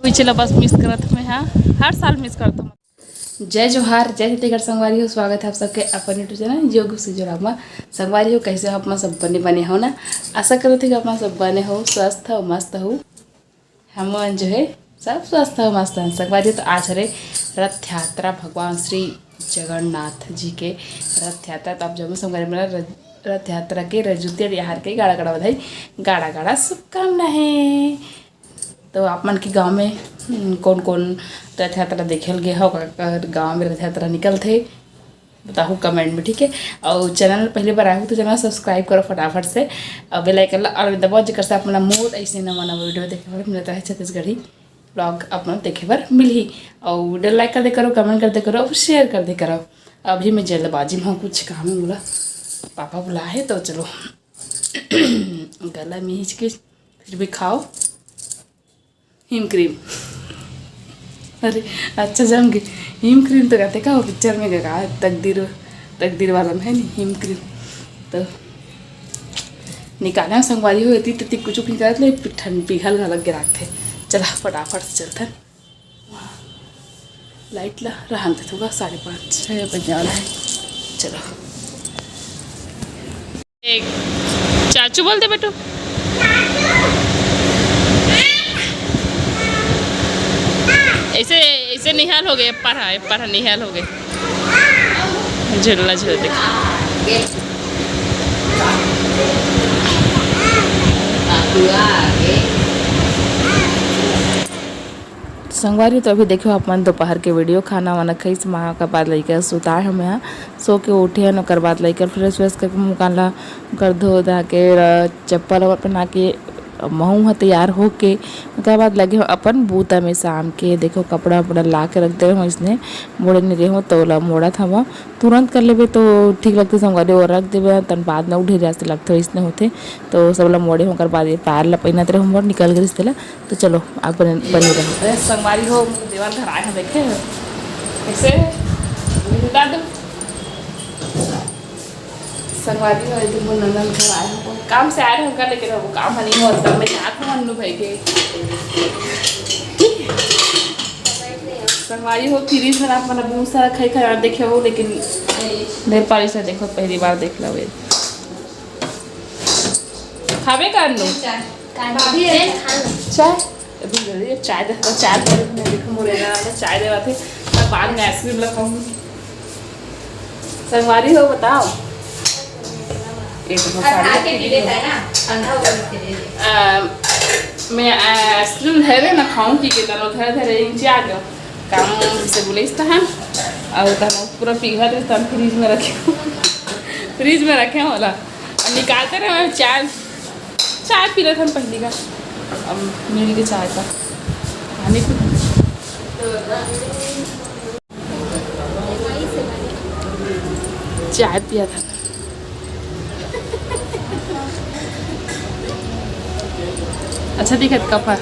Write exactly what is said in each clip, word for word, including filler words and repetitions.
पिछला बस मिस करत हूँ मैं, हाँ, हर साल मिस करत हूँ। जय जोहार, जय छत्तीसगढ़ संगवारी हो, स्वागत है आप सबके अपन YouTube चैनल योग से जुड़ाव मा। संगवारी हो, कैसे हो आप मन? सब बने बने हो ना? आशा करत हूँ कि आप मन सब बने हो, स्वस्थ हो, मस्त हो। हमन जो है सब स्वस्थ हो, मस्त हो। संगवारी हो, तो आज हरे रथ यात्रा, भगवान श्री जगन्नाथ जी के रथ यात्रा। तो आप जम्मो संगवारी मन ल रथ यात्रा के रजूतिया तिहार के गाड़ा गाड़ा बधाई, गाड़ा गाड़ा शुभकामना है। तो आप मन के गांव में, हम्म, कौन कौन रथ यात्रा देखे ल गे हो, काकर गांव में रथ यात्रा निकलथे, बताहू कमेंट में, ठीक है। और चैनल पहली बार आए हो तो चैनल सब्सक्राइब करो फटाफट से, और बेल आइकन ला और दबाओ, जेकर से आप मन ला मोर ऐसे नवा नवा वीडियो देखे बर मिलत रहे, छत्तीसगढ़ी ब्लॉग आप मन देखे बर मिलही। और वीडियो लाइक कर दे करो, कमेंट कर दे करो, और शेयर कर दे करो। अभी मैं जल्दबाजी में हूँ, कुछ काम है बोला, पापा बुलाए हैं, तो चलो। गला में हिचके, फिर भी खाओ हिम क्रीम। अरे, अच्छा जम गई। हिम क्रीम तो कहते का वो पिक्चर में का तकदीर, तकदीर वाला में है नहीं हिम क्रीम। तो निकाले संगवारी हो, इतनी तत्ती कुछ निकाल ले, ठंड पिघल घलक के रखते। चला फटाफट से चलते। लाइट ला रहन दे थोड़ा, साढ़े पाँच, छः बजने वाला है। चलो। एक चाचू बोल दे बेटू। ऐसे, ऐसे निहाल हो गए, पढ़ा, पढ़ा निहाल हो गए। झूला झूल देख। संगवारी, तो अभी देखो आप मन दोपहर के वीडियो, खाना वाना खाइस माँ, ओकर बाद लइका सुताए हमें यहाँ, सो के उठे हन, ओकर बाद लइका फ्रेश व्रेश करके मुँह कान ला ओकर धो धा के, र-, चप्पल वप्पल पहना के, महू ह तैयार होके, ओकर बाद लगे हो अपन बूता में शाम के। देखो कपड़ा वपड़ा ला के रख दे हो, इसने मोड़े नहीं रहे हो तो ओला मोड़त हवा, तुरंत कर लेबे तो ठीक लगथे संगवारी, और रख देबे तन बाद में उठे जैसे लगथे, इसने होथे। तो सब ला मोड़े हो, ओकर बाद ये पैर ला पहिनत रहे हो, मोड़ निकल गए तेला। तो चलो, आप बने, बने रहो। अरे संगवारी हो, मोर देवर घर आए हैं, देखे हैं? कैसे? बता दो। संगवारी हो, ये तो मोर ननद घर आए हैं, काम से आए हैं उनका, लेकिन वो काम नहीं हो, तब मैं जात हूँ अन्नू भाई के। संगवारी हो, फ्रिज में आप मतलब बहुत सारा खाई खाई और देखे हो, लेकिन ढेर पारी से देखो, पहली बार देख लो ये। खाबे का अन्नू? चाय। भाभी, ये खा लो। चाय? अभी जल्दी चाय दे, तो चाय दे, मैं देखो मोरे ना, तो चाय देवा थे, तब बाद में आइसक्रीम ला खाऊंगी। संगवारी हो, बताओ। ये तो और साड़ी खा के पी लेता है ना, ठंडा हो गया, पी लेता है। आ, मैं आइसक्रीम धरे ना खाऊं की के तनो धरे धरे इंचे आ गयो। काम से बोले इस तरह, और तनो पूरा पिघला दे, तन फ्रिज में रखे, फ्रिज में रखे होला। और निकालते रहे, मैं चाय, चाय पी रहे थे हम पहली का, अब मिल के चाय का पानी पी। चाय पिया था। अच्छा दिखत कपा।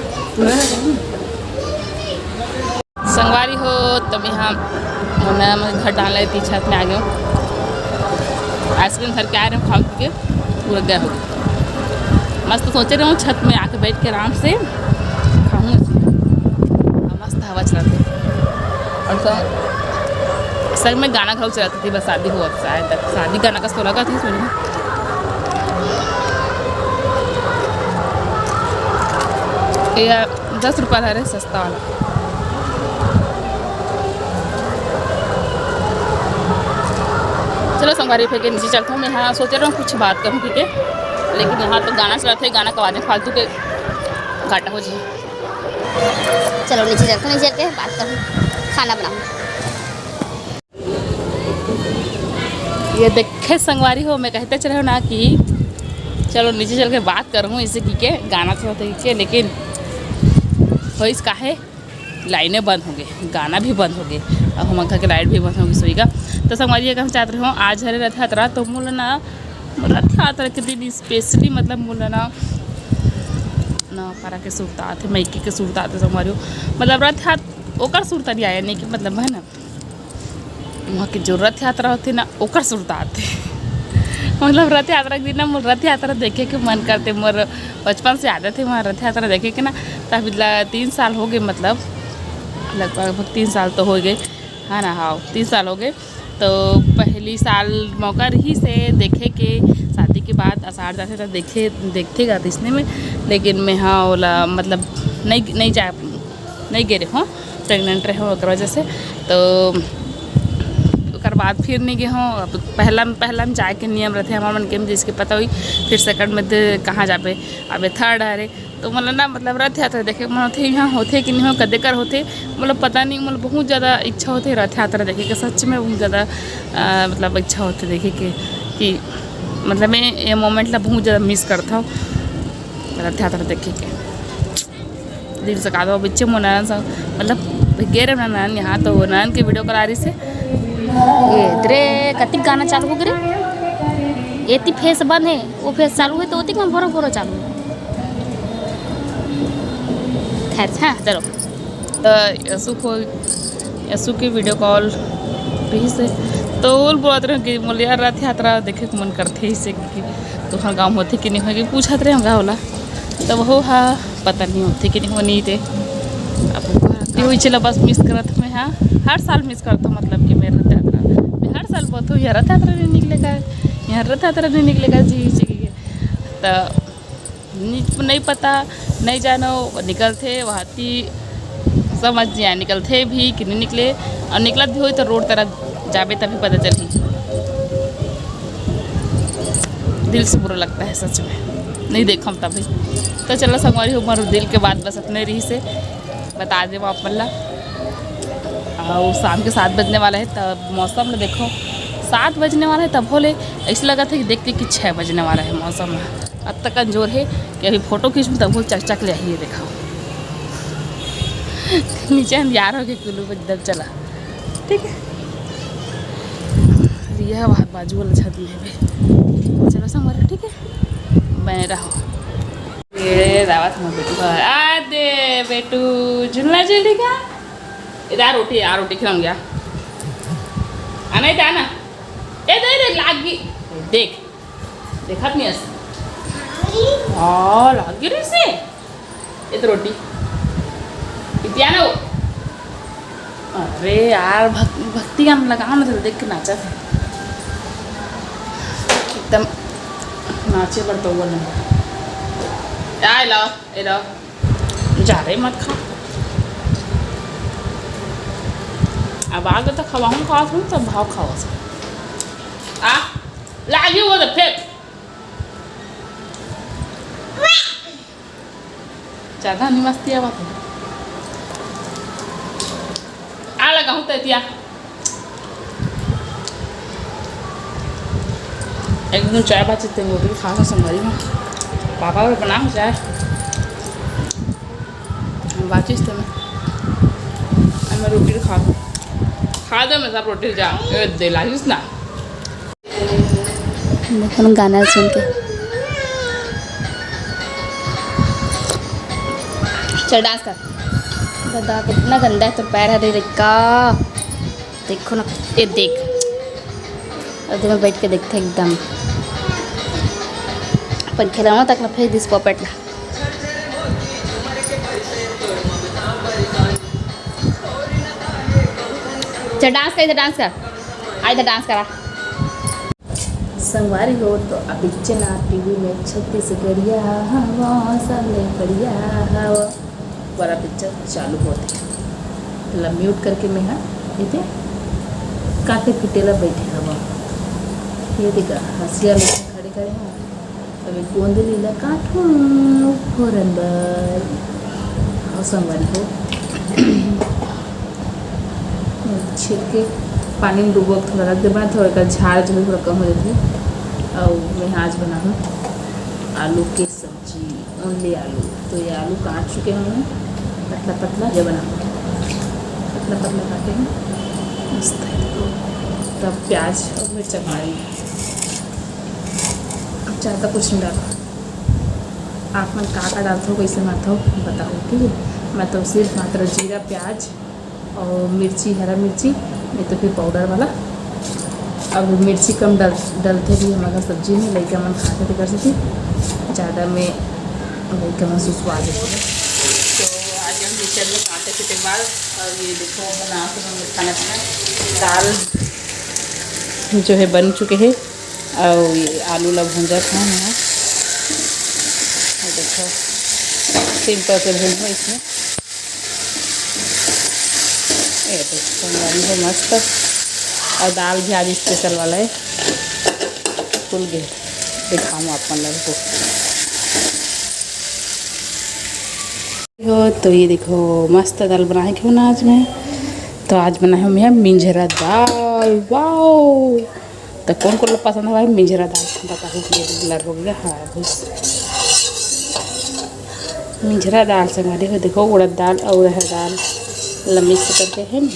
संगवारी हो, तब यहाँ मैं घर डाल रही थी, छत में आ गए। आइसक्रीम धर के आ रहे हैं, खाओ पी के पूरा गया हो गया। मस्त सोचे रहे हूँ छत में आके बैठ के आराम से खाऊँ, मस्त हवा चलते। और तो सर में गाना घलो चलत रहिथे, बस शादी होवत शायद तक शादी गाना का तो लगा थी सुनी। ये दस रुपया धरे, सस्ता वाला। चलो संगवारी, फिर के नीचे चलता हूँ। मैं यहाँ सोच रहा हूँ कुछ बात करूँ, ठीक है, लेकिन यहाँ तो गाना चलत है, गाना का आवाज में फालतू के घाटा हो जाए। चलो नीचे चलते, नीचे चल के बात करूँ, खाना बनाऊँ। ये देखे संगवारी हो, मैं कहते चले हो ना कि चलो नीचे चल के बात करूँ इसे की के गाना चलत है के, लेकिन होइस काहे, लाइनें बंद हो गए, गाना भी बंद हो गए, अब हम घर के लाइट भी बंद हो गई, सोई का। तो संगवारी ये कहना चाहत रहे हो, आज हरे रथ यात्रा, तो मोला ना रथ यात्रा के दिन स्पेशली मतलब मोला ना ना पारा के सुरता आथे, मइके के सुरता आथे संगवारी हो। मतलब रथ यात-, ओकर सुरता नहीं आया, नहीं कि मतलब है ना, वहाँ के जो रथ यात्रा होथे ना, ओकर सुरता आथे। मतलब रथ यात्रा के दिन ना मोर रथ यात्रा देखे के मन करथे, मोर बचपन से आदत हे मोर रथ यात्रा देखे के ना। तब ला तीन साल हो गए, मतलब लगभग तीन साल तो हो गए, है ना? हाँ, तीन साल हो गए। तो पहली साल मौका रहिस हे देखे के, शादी के बाद असार जाथे तो देखे, देखथे गा तइसने में, लेकिन मैं हाँ ओला मतलब नहीं, नहीं जा, नहीं गे रहे हो, प्रेग्नेंट रहे हो ओकर वजह से। तो ओकर बाद फिर नहीं गे हो। अब पहला पहला में जाए के नियम रहथे हमार मन के, जिसके पता हुई। फिर सेकंड में दे कहाँ जाबे, अबे थर्ड हरे। तो मतलब ना, मतलब रथ यात्रा देखे के मन होथे, यहाँ होथे कि नहीं हो, कदे कर होथे, मतलब पता नहीं। मतलब बहुत ज़्यादा इच्छा होथे रथ यात्रा देखे के, सच में बहुत ज़्यादा अ, मतलब इच्छा होथे देखे के कि मतलब मैं ये मोमेंट ला बहुत ज़्यादा मिस करता हूँ, रथ यात्रा देखे के। दिल से का दो बच्चे मोर ननद संग, मतलब गे रहे नान यहाँ, तो नान के वीडियो करा रही से। ये तेरे कतिक गाना चालू हो गे रे, एती फेस बंद है, वो फेस चालू है तो ओतिक में भोरो भोरो चालू है। खैर, हाँ, चलो। तो यसु को, यसु के वीडियो कॉल रहिस हे, तो ओल बोलत रहे कि मोला यार रथ यात्रा देखे के मन करथे, इसे कि तुहर गाँव होथे कि नहीं होय, कि पूछत रहे हम गाँव ला। तब हो हा पता नहीं होथे कि नहीं होनी ते। अब ये हुई चला बस मिस करत मैं, हाँ, हर साल मिस करत हूँ, मतलब कि मेरा रथ यात्रा मैं हर साल बहुत हूँ, यहाँ रथ यात्रा नहीं निकलेगा, यहाँ रथ यात्रा नहीं निकलेगा जी जी। तो नहीं, नहीं पता, नहीं जानो, निकलथे वहाती समझ नहीं आए, निकलथे भी कि नहीं निकले, और निकलत भी होई तो रोड तरफ जाबे तभी पता चलही। दिल से बुरा लगता है सच में, नहीं देखम तभी। तो चलो संगवारी हो, मोर दिल के बात बस अतने रहिस हे, बता देव आप मन ला। और शाम के सात बजने वाला है, तब मौसम ला देखो, सात बजने वाला है तब होले ऐसे लगा था कि देख के कि छः बजने वाला है मौसम ला। अतका अंजोर है कि अभी फोटो खींचूँ तब वो चकचक ले ही देखा। नीचे अंधियार हो गए कुल्लू एकदम चला। ठीक है, यह बाजू वाला छत में है। चलो संगवारी, ठीक है, बने रहो। ये रावत मोर बेटू का। आ दे बेटू, झुलना झूली का? इधर रोटी, आ रोटी खिलाऊंगी, आ। आ नहीं था ना? ए दे, दे, लागी। देख, देखत नहीं अस। आ, लागी रे से। ये तो रोटी। इतिया ना वो। अरे यार, भक-, भक्ति गाना लगा ना, तो देख के नाचा था। एकदम नाचे बर तो वो नहीं। आ, ए ला, ए ला। जा रे, मत खा। अब आगे तो खवाहूँ, खात हूँ, तब भाव खावा से। आ, लागी वो तो फेंक। ज़्यादा नहीं मस्ती आवत है। आ लगा हूँ तैतिया। एक दिन चाय बाची ते रोटी खा के संगवारी में। पापा भी बना चाय। बाचिस ते मैं। अब मैं रोटी खा। खा दे मैं सब रोटी जा। ए, दे लागिस ना। देखो ना गाना सुन के। चल डांस कर। दादा कितना गंदा है तो पैर हरे रे का। देखो ना, ये देख। अब तो मैं बैठ के देखते एकदम। अपन खिलौना तक ना फेंक दिस पॉपेट ला। चल डांस कर, इधर डांस कर। आ इधर डांस करा। संगवारी हो तो अबिच्चे ना टीवी में छत्तीसगढ़िया हवा, सबले बढ़िया हवा वाला पिक्चर चालू होथे। ला म्यूट करके मैं हा एदे काटे पीटे ला बैठे हवा। ये देखा हंसिया लेके खड़े खड़े हैं। अबे गोंदली ला काटहूँ फोरन बर। आओ संगवारी हो। छील के पानी में डुबो के थोड़ा रख देबा, थोड़ा का झाड़ जो है थोड़ा कम हो जाथे। और मैं आज बनाहूँ आलू के सब्जी, ओनली आलू। तो ये आलू काट चुके हैं हमने, पतला पतला ये बना, पतला पतला काटे हैं। मस्त है। तब प्याज और मिर्चा डालेंगे। अब ज़्यादा कुछ नहीं डाला। आप मन का का डालथो, कैसे बनाथो बताओ, ठीक है। मैं तो सिर्फ मात्र जीरा, प्याज और मिर्ची, हरा मिर्ची, नहीं तो फिर पाउडर वाला, अब मिर्ची कम डल-, डलथे भी हमर घर सब्जी में, लइका मन खाथे तेकर सेती ज़्यादा में लइका मन सुसवा देथे। तो आज हम मिक्सचर में काटे के बाद, और ये देखो बना के हम खाना पीना, दाल जो है बन चुके हैं, और ये आलू ला भूंजा था यहाँ, ये देखो सिंपल से भूंजो इसमें। ये देखो, संगवारी हो मस्त। और दाल भी आज स्पेशल वाला है। फुल गे दिखाऊँ आप मन लोगों को। हो तो ये देखो, मस्त दाल बनाए के ना आज मैं। तो आज बनाए हूँ मैं मिंझरा दाल। वाओ! तो कौन कौन ला पसंद है भाई मिंझरा दाल, बताओ। ये लर हो गया, हाँ, बस मिंझरा दाल संगवारी हो, देखो उड़द दाल और रहर दाल ला मिक्स करके है ना,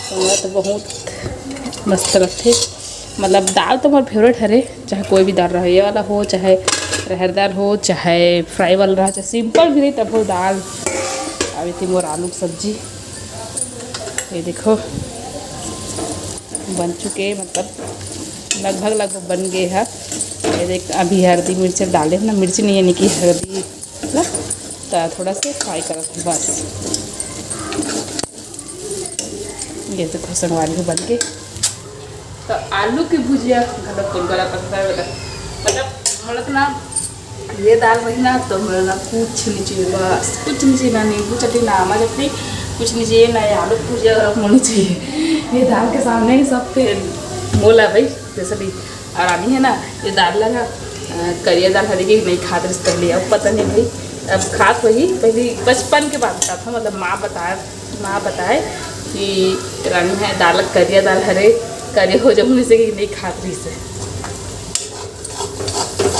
तो मोला तो बहुत मस्त लगथे। मतलब दाल तो मोर फेवरेट हरे, चाहे कोई भी दाल रहे, ये वाला हो, चाहे रहर दाल हो, चाहे फ्राई वाला रहे, चाहे सिंपल भी रही, तब वो दाल। अब इतनी मोर आलू की सब्जी, ये देखो बन चुके, मतलब लगभग लगभग बन गए है। ये देख, अभी हल्दी मिर्ची डाले ना, मिर्ची नहीं है, यानी कि हल्दी ना, तो थोड़ा सा फ्राई करत हूँ बस। ये देखो संगवारी हो बन के। तो आलू की भुजिया घलो कोन करा पसंद है बेटा, मतलब मोला तो ना ये दाल रही ना तो मोला ना कुछ नहीं चाहिए, बस कुछ नहीं चाहिए, ना नींबू चटनी, ना आमा चटनी, कुछ नहीं चाहिए, ना ये आलू की भुजिया गरम होनी चाहिए। ये दाल के सामने ही सब फेल। मोला भाई जैसे भी आरामी है ना, ये दाल लगा, अ, करिया दाल हरे कि नहीं खात रहिस पहले, अब पता नहीं भाई, अब खात होही। पहले बचपन के बात बतात हूँ, मतलब माँ बताए, माँ बताए कि रानी है दाल, करिया दाल हरे, करिया हो जाऊँ से कि नहीं खात रहिस है।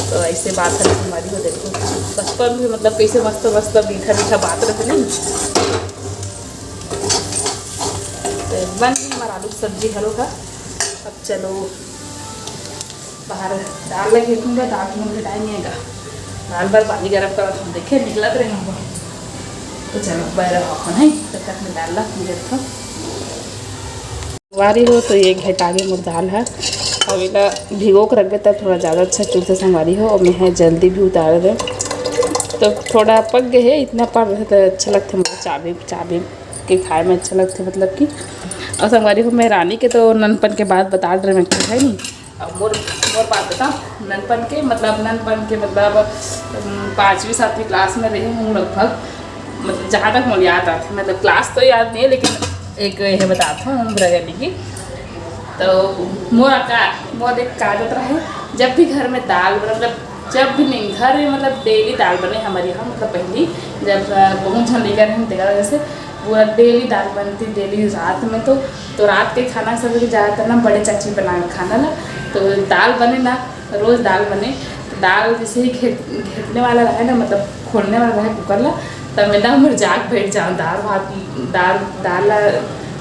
तो ऐसे बात है हमारी हो, देखो बचपन में मतलब कैसे मस्त मस्त मीठा मीठा बात रहते नहीं। तो बन गई हमारा आलू की सब्जी घलो का। अब चलो बाहर दाल लगे दूंगा, दाल में टाइम आएगा। दाल बार पानी गरम करो, हम देखे निकलत रहे हम। तो चलो बाहर अपन है, तब तक मैं दाल ला पूजा रखो। वारी हो तो ये घेटा गे मोर दाल है। अब एला भिगो के रखबे तब थोड़ा ज़्यादा अच्छा चुरथे संगवारी हो, और मैं है जल्दी भी उतार दे। तो थोड़ा पक गए है, इतना पड़ रहे तो अच्छा लगथे मोला चाबी चाबी के खाए में अच्छा लगथे, मतलब कि। और संगवारी हो, मैं रानी के तो ननपन के बात बता रहे मैं, है नहीं। अब मोर मोर बात बता, ननपन के मतलब ननपन के मतलब, उम, पाँचवीं सातवीं क्लास में रहे हूँ लगभग, मतलब जहाँ तक मोर याद आथे, मतलब क्लास तो याद नहीं है लेकिन एक ये बताता हूँ उम्र यानी कि। तो मोर का मोर एक का आदत रहे, जब भी घर में दाल मतलब जब भी नहीं घर में मतलब डेली दाल बने हमारे यहाँ, मतलब पहली जब, अ, बहुत झन लेकर रहे तेरा वजह से पूरा डेली दाल बनती, डेली रात में तो, तो रात के खाना सब ज़्यादातर ना बड़े चाची बना खाना ना, तो दाल बने ना, रोज़ दाल बने। तो दाल जैसे ही घेट घेटने वाला रहे ना, मतलब खोलने वाला रहे कुकर ला, तब मैं ना हमर जाग बैठ जाऊँ। दाल भात दाल दाल ला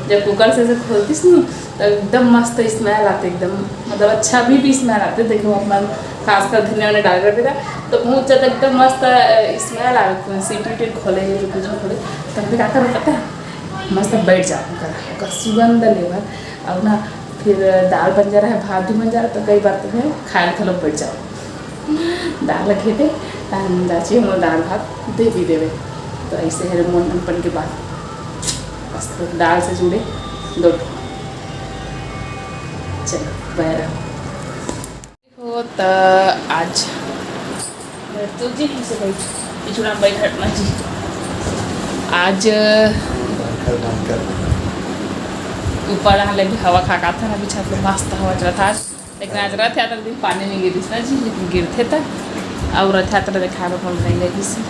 जब कुकर से ऐसे खोलतीस ना, तो एकदम मस्त स्मेल आते, एकदम मतलब अच्छा भी भी स्मेल आते। देखो अपन खासकर धनिया वनिया डाल रहे थे, तो बहुत ज़्यादा एकदम मस्त स्मेल आ रही। सीटी उटी खोले, कुछ खोले, तो हम क्या करो पता है, मस्त बैठ जाओ ओकर ओकर सुगंध लेवत। और ना फिर दाल बन जा रहा है, भात भी बन जा रहा है, तो कई बार तो मैं खाए खलो बैठ जाओ। दाल रखे थे, तहन दाची हम दाल भात दे भी देवे। तो ऐसे है मोर ननपन के बात, बस तो दाल से जुड़े दो ठो। चलो बैरा हो त आज तो जी हमसे बैठ, पिछुड़ा बैठ हटना जी। आज ऊपर डाले भी हवा खा का था ना, अभी छत पे मस्त हवा चला था आज, लेकिन आज रथ यात्रा दिन पानी नहीं गिरिस ना जी, लेकिन गिरथे त और रथ यात्रा देखा में कौन नहीं लगी सी।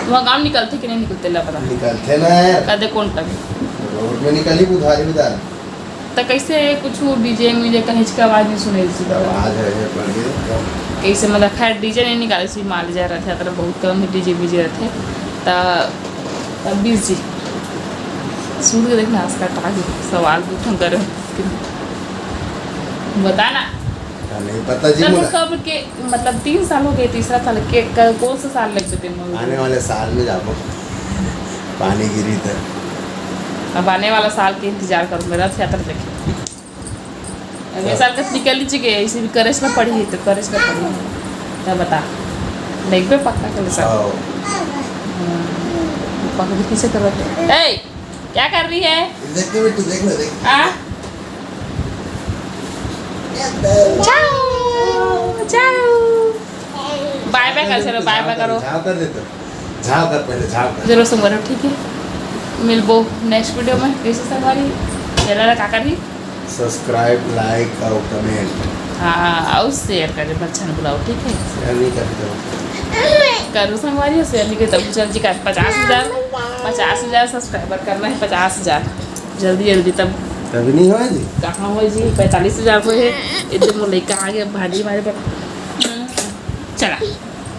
तुम्हारा गाँव निकलते कि नहीं निकलते ला पता? निकलते ना यार। कदे कौन टाइम? रोड में निकली बुधारी उधार। त कैसे कुछ डीजे वीजे कहीं का आवाज नहीं सुने सी? आवाज है, है, बढ़िया। कैसे मतलब, खैर डीजे नहीं निकाले सी, मान लीजिए रथ यात्रा बहुत कम ही डीजे वीजे रहते। त तब बीस जी सुन के देखना, आज का टाइम सवाल पूछन करे। बता ना। हाँ, नहीं पता जी तब मोला। कब के मतलब तीन साल हो गए, तीसरा साल के क-, कौन सा साल लग चुके हैं? आने वाले साल में जाबो, पानी गिरी तो। अब आने वाला साल के इंतजार करो, मेरा थिएटर देखे। अगले साल का निकल लीजिए, इसे भी कॉलेज में पढ़ी है तो कॉलेज में पढ़ी है। तो बता, देखबे पक्का कॉलेज में। हाँ। पक्का किसे करवा दे। ए, क्या कर रही है? देख ले बेटू, देख ले, देख। आ? जाओ, जाओ। बाय बाय कर, चलो, बाय बाय करो। झाव कर देते। झाव कर पहले, झाव कर। चलो, संगवारी, ठीक है, मिलबो नेक्स्ट वीडियो में। कैसे संगवारी, चैनल का करी? सब्सक्राइब, लाइक और कमेंट। हाँ, और शेयर करे, बच्चा ने बुलाओ, ठीक है? शेयर नहीं करते हो। करो संगवारी, शेयर नहीं करते। चल जी का पचास हजार, पचास हजार सब्सक्राइबर करना है, पचास हजार। जल्दी, जल्दी तब। तभी नहीं होय जी। कहाँ होय जी? पैंतालीस हजार को है। इधर मोर लइका आ गया, भाजी हमारे पर। चला,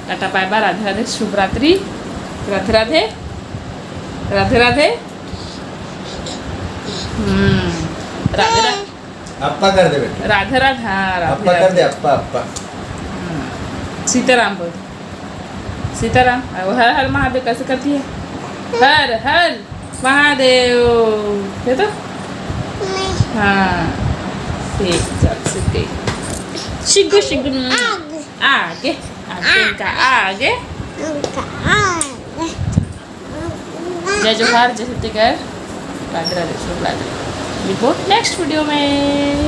टाटा, बाय बाय, राधे राधे, शुभ रात्रि, राधे राधे, राधे राधे। हम्म, राधे राधे। अप्पा कर दे बेटा। राधे राधे, हाँ, राधे अप्पा कर राधे। दे, अप्पा, अप्पा। हम्म, सीताराम बोल। सीताराम, वो हर हर महादेव कैसे करती है? हर हर महादेव, ये तो? हाँ, ठीक, चल, सीख गई। शिगु, शिगु, आगे, आगे, आगे, आगे। जय जोहार, जय छत्तीसगढ़, राधे राधे, शुभ रात्रि। मिलबो नेक्स्ट वीडियो में।